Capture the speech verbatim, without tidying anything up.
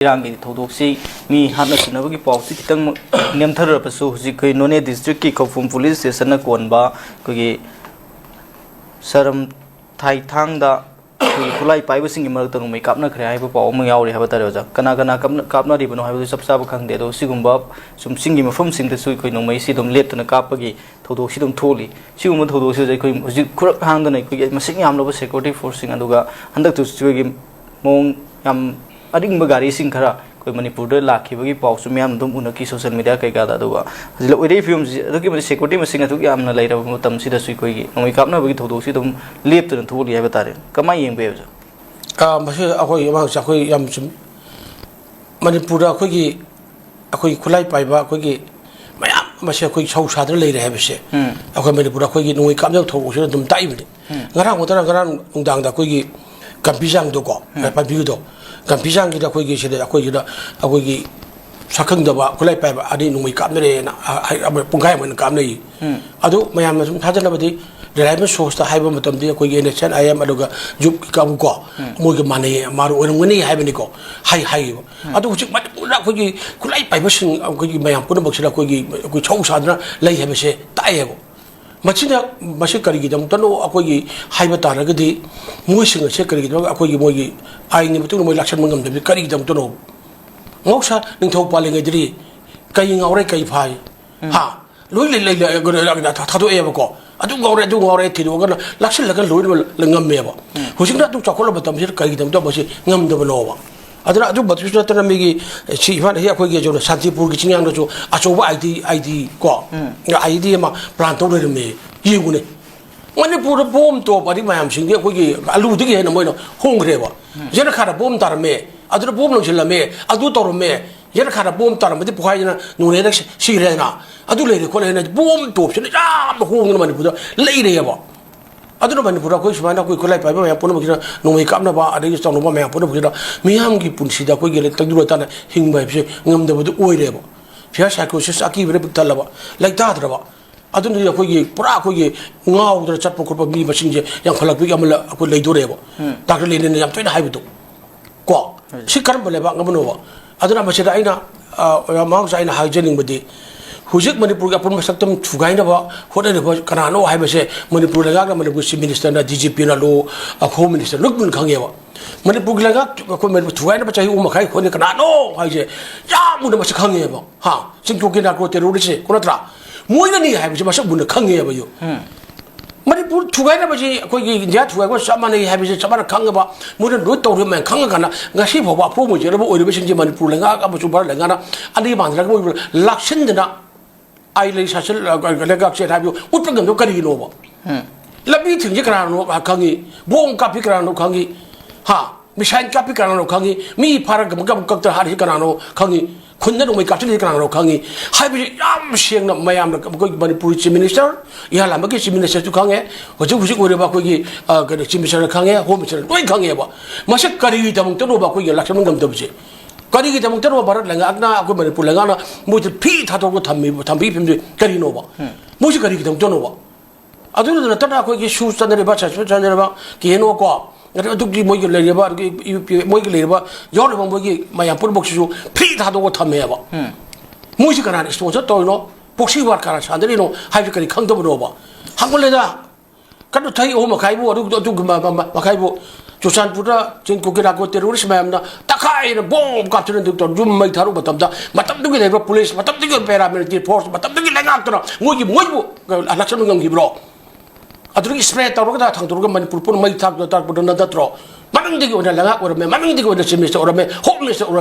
ꯏꯔꯥꯡꯒꯤ ꯊꯧꯗꯣꯛꯁꯤ, ꯃꯤ ꯍꯥꯠꯅ ꯁꯨꯅꯕꯒꯤ ꯄꯥꯎꯁꯤ ꯈꯤꯇꯪ ꯅꯦꯝꯊꯔꯕꯁꯨ, ꯍꯧꯖꯤꯛ ꯑꯩꯈꯣꯏ ꯅꯣꯅꯦ ꯗꯤꯁꯇ꯭ꯔꯤꯛꯀꯤ ꯈꯧꯄꯨꯝ ꯄꯨꯂꯤꯁ ꯁ꯭ꯇꯦꯁꯟꯅ ꯀꯣꯟꯕ ꯑꯩꯈꯣꯏꯒꯤ ꯁꯔꯝ ꯊꯥꯏꯊꯥꯡꯗ ꯑꯩꯈꯣꯏꯒꯤ ꯈꯨꯠꯂꯥꯏ ꯄꯥꯏꯕꯁꯤꯡꯒꯤ ꯃꯔꯛꯇ ꯅꯣꯡꯃꯩ ꯀꯥꯞꯅꯈ꯭ꯔꯦ ꯍꯥꯏꯕ ꯄꯥꯎ ꯑꯃ ꯌꯥꯎꯔꯤ ꯍꯥꯏꯕ ꯇꯥꯔꯦ, ꯑꯣꯖꯥ꯫ ꯀꯅꯥ ꯀꯅꯥ ꯀꯥꯞꯅ-, ꯀꯥꯞꯅꯔꯤꯕꯅꯣ ꯍꯥꯏꯕꯗꯨ ꯆꯞ ꯆꯥꯕ ꯈꯪꯗꯦ꯫ ꯑꯗꯣ ꯁꯤꯒꯨꯝꯕ ꯁꯨꯝ ꯆꯤꯡꯒꯤ ꯃꯐꯝꯁꯤꯡꯗꯁꯨ ꯑꯩꯈꯣꯏ ꯅꯣꯡꯃꯩꯁꯤ ꯑꯗꯨꯝ ꯂꯦꯞꯇꯅ ꯀꯥꯞꯄꯒꯤ ꯊꯧꯗꯣꯛꯁꯤ ꯑꯗꯨꯝ ꯊꯣꯛꯂꯤ꯫ ꯁꯤꯒꯨꯝꯕ ꯊꯧꯗꯣꯛꯁꯤ ꯑꯩꯈꯣꯏ ꯍꯧꯖꯤꯛ ꯈꯨꯔꯛ ꯍꯥꯡꯗꯅ ꯑꯩꯈꯣꯏꯒꯤ ꯃꯁꯤꯡ ꯌꯥꯝꯂꯕ ꯁꯦꯀ꯭ꯌꯨꯔꯤꯇꯤ ꯐꯣꯔꯁꯁꯤꯡ, ꯑꯗꯨꯒ ꯍꯟꯗꯛꯇꯁꯨ ꯑꯩꯈꯣꯏꯒꯤ ꯃꯑꯣꯡ ꯌꯥꯝ ꯑꯔꯤꯡꯕ ꯒꯥꯔꯤꯁꯤꯡ ꯈꯔ ꯑꯩꯈꯣꯏ ꯃꯅꯤꯄꯨꯔꯗ ꯂꯥꯛꯈꯤꯕꯒꯤ ꯄꯥꯎꯁꯨ ꯃꯌꯥꯝ ꯑꯗꯨꯝ ꯎꯅꯈꯤ ꯁꯣꯁꯤꯌꯦꯜ ꯃꯤꯗꯤꯌꯥ ꯀꯩꯀꯥꯗ꯫ ꯑꯗꯨꯒ ꯍꯧꯖꯤꯛ ꯂꯧ-, ꯑꯣꯏꯔꯛꯏ ꯐꯤꯕꯝꯁꯤ ꯑꯗꯨꯛꯀꯤ ꯃꯇꯤꯛ ꯁꯦꯀ꯭ꯌꯨꯔꯤꯇꯤ ꯃꯁꯤꯡ ꯑꯗꯨꯛ ꯌꯥꯝꯅ ꯂꯩꯔꯕ ꯃꯇꯝꯁꯤꯗꯁꯨ ꯑꯩꯈꯣꯏꯒꯤ ꯅꯣꯡꯃꯩ ꯀꯥꯞꯅꯕꯒꯤ ꯊꯧꯗꯣꯛꯁꯤ ꯑꯗꯨꯝ ꯂꯦꯞꯇꯅ ꯊꯣꯛꯂꯤ ꯍꯥꯏꯕ ꯇꯥꯔꯦ꯫ ꯀꯃꯥꯏꯅ ꯌꯦꯡꯕ ꯌꯥꯏ, ꯑꯣꯖꯥ? ꯑꯥ, ꯃꯁꯤ ꯑꯩꯈꯣꯏ ꯑꯉꯥꯡꯁꯦ ꯑꯩꯈꯣꯏ ꯌꯥꯝ ꯆꯨꯝ-, ꯃꯅꯤꯄꯨꯔꯗ ꯑꯩꯈꯣꯏꯒꯤ, ꯑꯩꯈꯣꯏ ꯈꯨꯠꯂꯥꯏ ꯄꯥꯏꯕ ꯑꯩꯈꯣꯏꯒꯤ ꯃꯌꯥꯝ ꯑꯃꯁꯦ ꯑꯩꯈꯣꯏ ꯁꯧ ꯁꯥꯗꯨꯅ ꯂꯩꯔꯦ ꯍꯥꯏꯕꯁꯦ ꯎꯝ꯫ ꯑꯩꯈꯣꯏ ꯃꯅꯤꯄꯨꯔꯗ ꯑꯩꯈꯣꯏꯒꯤ ꯅꯣꯡꯃꯩ ꯀꯥꯞꯅꯕ ꯊꯧꯑꯣꯡꯁꯤꯅ ꯑꯗꯨꯝ ꯇꯥꯛꯏꯕꯅꯤ꯫ ꯎꯝ꯫ ꯉꯔꯥꯡ ꯅꯠꯇꯅ ꯉꯔꯥꯡ ꯅꯨꯡꯗꯥꯡꯗ ꯑꯩꯈꯣꯏꯒꯤ ꯀꯝꯄꯤꯖꯥꯡꯗꯣꯀꯣ, ꯎꯝ꯫ ꯄꯥꯝꯕꯤꯒꯤꯗꯣ, ꯀꯝꯄꯤꯖꯥꯡꯒꯤꯗ ꯑꯩꯈꯣꯏꯒꯤ ꯁꯤꯗ ꯑꯩꯈꯣꯏꯒꯤꯗ ꯑꯩꯈꯣꯏꯒꯤ ꯁꯛꯈꯪꯗꯕ ꯈꯨꯠꯂꯥꯏ ꯄꯥꯏꯕ ꯑꯅꯤ ꯅꯣꯡꯃꯩ ꯀꯥꯞꯅꯔꯦꯅ, ꯑ, ꯍꯥꯏ-, ꯑꯃ ꯄꯨꯡꯈꯥꯏ ꯑꯃ ꯑꯣꯏꯅ ꯀꯥꯞꯅꯩ꯫ ꯎꯝ꯫ ꯑꯗꯨ ꯃꯌꯥꯝꯅ ꯁꯨꯝ ꯊꯥꯖꯅꯕꯗꯤ reliable sourceꯇ ꯍꯥꯏꯕ ꯃꯇꯝꯗꯤ ꯑꯩꯈꯣꯏꯒꯤ NSCN-IM ꯑꯗꯨꯒ ꯖꯨꯞꯀꯤ ꯀꯥꯡꯕꯨꯀꯣ, ꯎꯝ꯫ ꯃꯣꯏꯒ ꯃꯥꯟꯅꯩ, ꯃꯥꯔꯨ ꯑꯣꯏꯔꯝꯒꯅꯤ ꯍꯥꯏꯕꯅꯤꯀꯣ, ꯍꯥꯏ-, ꯍꯥꯏꯌꯦꯕ꯫ ꯎꯝ꯫ ꯑꯗꯨ ꯍꯧꯖꯤꯛ ꯃꯅꯤꯄꯨꯔꯗ ꯑꯩꯈꯣꯏꯒꯤ ꯈꯨꯠꯂꯥꯏ ꯄꯥꯏꯕꯁꯤꯡ ꯑꯩꯈꯣꯏꯒꯤ ꯃꯌꯥꯝ ꯄꯨꯝꯅꯃꯛꯁꯤꯗ ꯑꯩꯈꯣꯏꯒꯤ, ꯑꯩꯈꯣꯏ ꯁꯧ ꯁꯥꯗꯨꯅ ꯂꯩ ꯍꯥꯏꯕꯁꯦ ꯇꯥꯛꯑꯦꯕ꯫ ꯃꯁꯤꯅ, ꯃꯁꯤ ꯀꯔꯤꯒꯤꯗꯃꯛꯇꯅꯣ ꯑꯩꯈꯣꯏꯒꯤ ꯍꯥꯏꯕ ꯇꯥꯔꯒꯗꯤ, ꯃꯣꯏꯁꯤꯡ ꯑꯁꯦ ꯀꯔꯤꯒꯤꯗꯃꯛ ꯑꯩꯈꯣꯏꯒꯤ ꯃꯣꯏꯒꯤ ꯑꯥꯏꯟꯒꯤ ꯃꯇꯨꯡ ꯏꯟꯅ ꯃꯣꯏ ꯂꯥꯛꯁꯟꯕ ꯉꯝꯗꯕꯁꯤ ꯀꯔꯤꯒꯤꯗꯃꯛꯇꯅꯣ? ꯃꯍꯧꯁꯥ ꯅꯤꯡꯊꯧ ꯄꯥꯜꯂꯤꯉꯩꯗꯗꯤ ꯀꯩ ꯉꯥꯎꯔꯦ, ꯀꯩ ꯐꯥꯏ? ꯎꯝ꯫ ꯍꯥ? ꯂꯣꯏ ꯂꯩ-, ꯂꯩ-, ꯂꯩ-, ꯊꯥꯗꯣꯛꯑꯦꯕꯀꯣ꯫ ꯑꯗꯨ ꯉꯥꯎꯔꯦ, ꯑꯗꯨ ꯉꯥꯎꯔꯦ ꯊꯤꯗꯣꯛꯑꯒ ꯂꯥꯛꯁꯤꯜꯂꯒ ꯂꯣꯏꯅꯃꯛ ꯉꯝꯃꯦꯕ꯫ ꯎꯝ꯫ ꯍꯧꯖꯤꯛꯅ ꯑꯗꯨ ꯆꯥꯎꯈꯠꯂꯕ ꯃꯇꯝꯁꯤꯗ ꯀꯔꯤꯒꯤꯗꯃꯛꯇ ꯃꯁꯤ ꯉꯝꯗꯕꯅꯣꯕ? ꯑꯗꯨꯅ ꯑꯗꯨꯝꯕꯗꯨꯁꯨ ꯅꯠꯇꯅ ꯃꯤꯒꯤ ꯁꯤ ꯏꯝꯐꯥꯜ, ꯁꯤ ꯑꯩꯈꯣꯏꯒꯤ ꯁꯥꯟꯇꯤꯄꯨꯔꯒꯤ ꯆꯤꯡꯌꯥꯡꯗꯁꯨ ꯑꯆꯧꯕ IED, IED ꯀꯣ, ꯎꯝ꯫ IED ꯑꯃ plant ꯇꯧ ꯂꯩꯔꯝꯃꯦ꯫ ꯌꯦꯡꯉꯨꯅꯦ꯫ ꯃꯅꯤꯄꯨꯔꯗ ꯕꯣꯝ ꯇꯣꯞꯄꯗꯤ ꯃꯌꯥꯝꯁꯤꯡꯗꯤ ꯑꯩꯈꯣꯏꯒꯤ ꯑꯂꯨꯗꯒꯤ ꯍꯦꯟꯅ ꯃꯣꯏꯅ ꯍꯣꯡꯈ꯭ꯔꯦꯕ꯫ ꯎꯝ꯫ ꯌꯦꯅꯈꯥꯗ ꯕꯣꯝ ꯇꯥꯔꯝꯃꯦ, ꯑꯗꯨꯗ ꯕꯣꯝ ꯂꯪꯁꯤꯜꯂꯝꯃꯦ, ꯑꯗꯨ ꯇꯧꯔꯝꯃꯦ, ꯌꯦꯅꯈꯥꯗ ꯕꯣꯝ ꯇꯥꯔꯝꯃꯗꯤ ꯄꯣꯈꯥꯏꯗꯅ ꯅꯣꯅꯦꯗ ꯁꯤ-, ꯁꯤꯔꯦꯗꯅ꯫ ꯑꯗꯨ ꯂꯩꯔꯦ ꯈꯣꯠꯂꯦꯅ ꯕꯣꯝ ꯇꯣꯞꯁꯤꯅ ꯌꯥꯝꯅ ꯍꯣꯡꯗꯅ ꯃꯅꯤꯄꯨꯔꯗ ꯂꯩꯔꯦꯕ꯫ ꯑꯗꯨꯅ ꯃꯅꯤꯄꯨꯔꯗ ꯑꯩꯈꯣꯏ ꯁꯨꯃꯥꯏꯅ ꯑꯩꯈꯣꯏ ꯈꯨꯠꯂꯥꯏ ꯄꯥꯏꯕ ꯃꯌꯥꯝ ꯄꯨꯝꯅꯃꯛꯁꯤꯅ ꯅꯣꯡꯃꯩ ꯀꯥꯞꯅꯕ, ꯑꯗꯒꯤ ꯇꯧꯅꯕ ꯃꯌꯥꯝ ꯄꯨꯝꯅꯃꯛꯁꯤꯅ ꯃꯤꯌꯥꯝꯒꯤ ꯄꯨꯟꯁꯤꯗ ꯑꯩꯈꯣꯏꯒꯤ ꯇꯪꯗꯨ ꯂꯩꯇꯥꯅ ꯍꯤꯡꯕ ꯍꯥꯏꯕꯁꯦ ꯉꯝꯗꯕꯗꯨ ꯑꯣꯏꯔꯦꯕ꯫ Fear psychosis, ꯑꯀꯤꯕꯅ ꯄꯤꯛ ꯊꯜꯂꯕ, ꯂꯩꯇꯥꯗ꯭ꯔꯕ, ꯑꯗꯨꯅꯗꯤ ꯑꯩꯈꯣꯏꯒꯤ ꯄꯨꯔꯥ ꯑꯩꯈꯣꯏꯒꯤ ꯉꯥꯎꯗꯅ ꯆꯠꯄ ꯈꯣꯠꯄ ꯃꯤ ꯃꯁꯤꯡꯁꯦ ꯌꯥꯝꯈꯠꯂꯛꯄꯒꯤ ꯑꯃ ꯂ-, ꯑꯩꯈꯣꯏ ꯂꯩꯗꯣꯔꯦꯕ꯫ ꯎꯝ꯫ ꯗꯥꯛꯇꯔ ꯂꯦꯅꯤꯟꯅ ꯌꯥꯝ ꯇꯣꯏꯅ ꯍꯥꯏꯕꯗꯣ, ꯀꯣ? ꯁꯤ ꯀꯔꯝꯕ ꯂꯩꯕꯥꯛ ꯑꯃꯅꯣꯕ? ꯑꯗꯨꯅ ꯃꯁꯤꯗ ꯑꯩꯅ, ꯑ, ꯑꯣꯖꯥ ꯃꯍꯥꯛꯁꯦ ꯑꯩꯅ ꯍꯥꯏꯖꯅꯤꯡꯕꯗꯤ, ꯍꯧꯖꯤꯛ ꯃꯅꯤꯄꯨꯔꯒꯤ ꯑꯄꯨꯟꯕ ꯁꯛꯇꯝ ꯊꯨꯒꯥꯏꯅꯕ ꯍꯣꯠꯅꯔꯤꯕ ꯀꯅꯥꯅꯣ ꯍꯥꯏꯕꯁꯦ ꯃꯅꯤꯄꯨꯔ ꯂꯩꯉꯥꯛꯅ, ꯃꯅꯤꯄꯨꯔ ꯆꯤꯐ ꯃꯤꯅꯤꯁꯇꯔꯅ, ꯗꯤ ꯖꯤ ꯄꯤꯅ ꯂꯣ, ꯑ, ꯍꯣꯝ ꯃꯤꯅꯤꯁꯇꯔ ꯂꯣꯏ ꯄꯨꯟꯅ ꯈꯪꯉꯦꯕ꯫ ꯃꯅꯤꯄꯨꯔꯒꯤ ꯂꯩꯉꯥꯛ ꯑꯩꯈꯣꯏ ꯃꯅꯤꯄꯨꯔ ꯊꯨꯒꯥꯏꯅꯕ ꯆꯍꯤ ꯑꯍꯨꯝ ꯃꯈꯥꯏ ꯈꯣꯠꯅꯤ ꯀꯅꯥꯅꯣ ꯍꯥꯏꯁꯦ ꯌꯥꯝ ꯃꯨꯟꯅ ꯃꯁꯛ ꯈꯪꯉꯦꯕ꯫ ꯍꯥ? ꯆꯤꯡꯊꯣꯛꯀꯤ ꯅꯥꯔꯀꯣ ꯇꯦꯔꯣꯔꯤꯁꯁꯦ ꯀꯣ ꯅꯠꯇ꯭ꯔꯥ? ꯃꯣꯏꯅꯅꯤ ꯍꯥꯏꯕꯁꯦ ꯃꯁꯛ ꯃꯨꯟꯅ ꯈꯪꯉꯦꯕ ꯑꯩꯁꯨ꯫ ꯃꯅꯤꯄꯨꯔ ꯊꯨꯒꯥꯏꯅꯕꯁꯤ ꯑꯩꯈꯣꯏꯒꯤ ꯏꯟꯗꯤꯌꯥ ꯊꯨꯒꯥꯏꯕꯒ ꯆꯞ ꯃꯥꯟꯅꯩ ꯍꯥꯏꯕꯁꯦ ꯆꯞ ꯃꯥꯟꯅ ꯈꯪꯉꯕ, ꯃꯣꯏꯅ ꯂꯣꯏ ꯇꯧꯔꯤ ꯃꯌꯥꯝ ꯈꯪꯉꯀꯥꯟꯗ ꯉꯁꯤ ꯐꯥꯎꯕ ꯑꯄ꯭ꯔꯣꯝ ꯑꯣꯏꯖꯔꯕ ꯑꯣꯏꯔꯤꯕꯁꯤꯡꯁꯦ ꯃꯅꯤꯄꯨꯔ ꯂꯩꯉꯥꯛ ꯑꯃꯁꯨꯡ ꯚꯥꯔꯠ ꯂꯩꯉꯥꯛꯅ ꯑꯅꯤ ꯃꯥꯟꯅꯔꯒ ꯑꯣꯏꯕ ꯂꯥꯛꯁꯤꯟꯗꯅ ꯑꯥꯏ ꯂꯩ ꯁꯥꯁꯟ-, ꯑ, ꯂꯩꯉꯥꯛꯁꯦ ꯍꯥꯏꯕꯗꯨ ꯎꯠꯄ ꯉꯝꯗꯕ ꯀꯔꯤꯒꯤꯅꯣꯕ? ꯂꯝꯕꯤ ꯊꯤꯡꯁꯤ ꯀꯅꯥꯅꯣ ꯈꯪꯉꯤ? ꯕꯣꯝ ꯀꯥꯞꯄꯤ ꯀꯅꯥꯅꯣ ꯈꯪꯉꯤ? ꯍꯥ? ꯃꯤꯁꯥꯏꯜ ꯀꯥꯞꯄꯤ ꯀꯅꯥꯅꯣ ꯈꯪꯉꯤ? ꯃꯤ ꯐꯥꯔꯒ ꯑꯃꯨꯛꯀ ꯑꯃꯨꯛ ꯀꯛꯇꯅ ꯍꯥꯠꯂꯤꯁꯤ ꯀꯅꯥꯅꯣ ꯈꯪꯉꯤ? ꯈꯨꯟꯗ ꯅꯣꯡꯃꯩ ꯀꯥꯞꯁꯤꯜꯂꯤꯁꯤ ꯀꯅꯥꯅꯣ ꯈꯪꯉꯤ? ꯍꯥꯏꯕꯁꯤ ꯌꯥꯝ ꯁꯦꯡꯅ ꯃꯌꯥꯝꯅ, ꯑꯩꯈꯣꯏꯒꯤ ꯃꯅꯤꯄꯨꯔꯒꯤ ꯆꯤꯐ ꯃꯤꯅꯤꯁꯇꯔ, ꯏꯍꯥꯟ ꯍꯥꯟꯕꯒꯤ ꯆꯤꯐ ꯃꯤꯅꯤꯁꯇꯔꯁꯨ ꯈꯪꯉꯦ, ꯍꯧꯖꯤꯛ ꯍꯧꯖꯤꯛ ꯑꯣꯏꯔꯤꯕ ꯑꯩꯈꯣꯏꯒꯤ, ꯑ, ꯀꯩꯅꯣ, ꯆꯤꯐ ꯃꯤꯅꯤꯁꯇꯔꯅ ꯈꯪꯉꯦ, ꯍꯣꯝ ꯃꯤꯅꯤꯁꯇꯔꯅ ꯂꯣꯏ ꯈꯪꯉꯦꯕ꯫ ꯃꯁꯤ ꯀꯔꯤꯒꯤꯗꯃꯛꯇꯅꯣꯕ ꯑꯩꯈꯣꯏꯒꯤ ꯂꯥꯛꯁꯟꯕ ꯉꯝꯗꯕꯁꯦ? ꯀꯔꯤꯒꯤꯗꯃꯛꯇꯅꯣ ꯚꯥꯔꯠ ꯂꯩꯉꯥꯛꯅ, ꯑꯩꯈꯣꯏ ꯃꯅꯤꯄꯨꯔ ꯂꯩꯉꯥꯛꯅ ꯃꯣꯏꯁꯦ ꯐꯤ ꯊꯥꯗꯣꯛꯑꯒ ꯊꯝꯃꯤꯕ, ꯊꯝꯕꯒꯤ ꯐꯤꯕꯝꯁꯦ ꯀꯔꯤꯅꯣꯕ? ꯃꯣꯏꯁꯦ ꯀꯔꯤꯒꯤꯗꯃꯛꯇꯅꯣꯕ? ꯑꯗꯨ ꯅꯠꯇꯅ ꯑꯩꯈꯣꯏꯒꯤ ꯁꯨ ꯆꯠꯅꯔꯤꯕ, ꯁꯁꯄꯦꯟ ꯆꯠꯅꯔꯤꯕ, ꯀꯦ ꯑꯦꯟ ꯑꯣ ꯀꯣ, ꯑꯗꯨ-, ꯑꯗꯨꯒꯤ ꯃꯣꯏꯒꯤ ꯂꯩꯔꯤꯕ, ꯑꯗꯨꯒꯤ ꯌꯨ ꯄꯤ, ꯃꯣꯏꯒꯤ ꯂꯩꯔꯤꯕ, ꯌꯥꯎꯔꯤꯕ ꯃꯣꯏꯒꯤ ꯃꯌꯥꯝ ꯄꯨꯝꯅꯃꯛꯁꯤꯁꯨ ꯐ꯭ꯔꯤ ꯊꯥꯗꯣꯛꯑꯒ ꯊꯝꯃꯦꯕ꯫ ꯃꯣꯏꯁꯤ ꯀꯅꯥꯅ ꯏꯁꯄꯣꯟꯁꯔ ꯇꯧꯔꯤꯅꯣ? ꯄ꯭ꯔꯣꯛꯁꯤ ꯋꯥꯔ ꯀꯅꯥ ꯁꯥꯟꯅꯔꯤꯅꯣ ꯍꯥꯏꯕꯁꯤ ꯀꯔꯤ ꯈꯪꯗꯕꯅꯣꯕ? ꯍꯪꯕ ꯂꯩꯗ꯫ ꯀꯩꯅꯣ ꯆꯍꯤ ꯑꯍꯨꯝ ꯃꯈꯥꯏꯕꯨ, ꯑꯗꯨ, ꯑꯗꯨꯒꯤ ꯃ-, ꯃ-, ꯃ-, ꯃꯈꯥꯏꯕꯨ ꯆꯨꯔꯆꯥꯟꯄꯨꯔꯗ ꯆꯤꯡ ꯀꯨꯀꯤ ꯅꯥꯔꯀꯣ ꯇꯦꯔꯣꯔꯤꯁ ꯃꯌꯥꯝꯅ ꯇꯛꯈꯥꯏꯅ ꯕꯣꯝ ꯀꯥꯞꯇꯨꯅ ꯑꯗꯨ ꯇꯧꯔ ꯌꯨꯝ ꯃꯩ ꯊꯥꯔꯨꯕ ꯃꯇꯝꯗ, ꯃꯇꯝꯗꯨꯒꯤ ꯂꯩꯔꯤꯕ ꯄꯨꯂꯤꯁ, ꯃꯇꯝꯗꯨꯒꯤ ꯄꯦꯔꯥꯃꯤꯂꯤꯇꯔꯤ ꯐꯣꯔꯁ, ꯃꯇꯝꯗꯨꯒꯤ ꯂꯩꯉꯥꯛꯇꯨꯅ ꯃꯣꯏꯒꯤ, ꯃꯣꯏꯕꯨ ꯂꯥꯛꯁꯟꯕ ꯉꯝꯈꯤꯕ꯭ꯔꯣ? ꯑꯗꯨꯗꯒꯤ ꯏꯁꯄ꯭ꯔꯦ ꯇꯧꯔꯒ ꯊꯥꯡꯗꯣꯔꯒ ꯃꯅꯤꯄꯨꯔ ꯄꯨꯝꯅ ꯃꯩ ꯊꯥꯛꯇꯨꯅ ꯇꯥꯛꯄꯗꯨ ꯅꯠꯇ꯭ꯔꯣ? ꯃꯃꯤꯡꯗꯒꯤ ꯑꯣꯏꯅ ꯂꯩꯉꯥꯛ ꯑꯣꯏꯔꯝꯃꯦ, ꯃꯃꯤꯡꯗꯒꯤ ꯑꯣꯏꯅ ꯆꯤꯐ ꯃꯤꯅꯤꯁꯇꯔ ꯑꯣꯏꯔꯝꯃꯦ, ꯍꯣꯝ ꯃꯤꯅꯤꯁꯇꯔ ꯑꯣꯏꯔꯝꯃꯦ꯫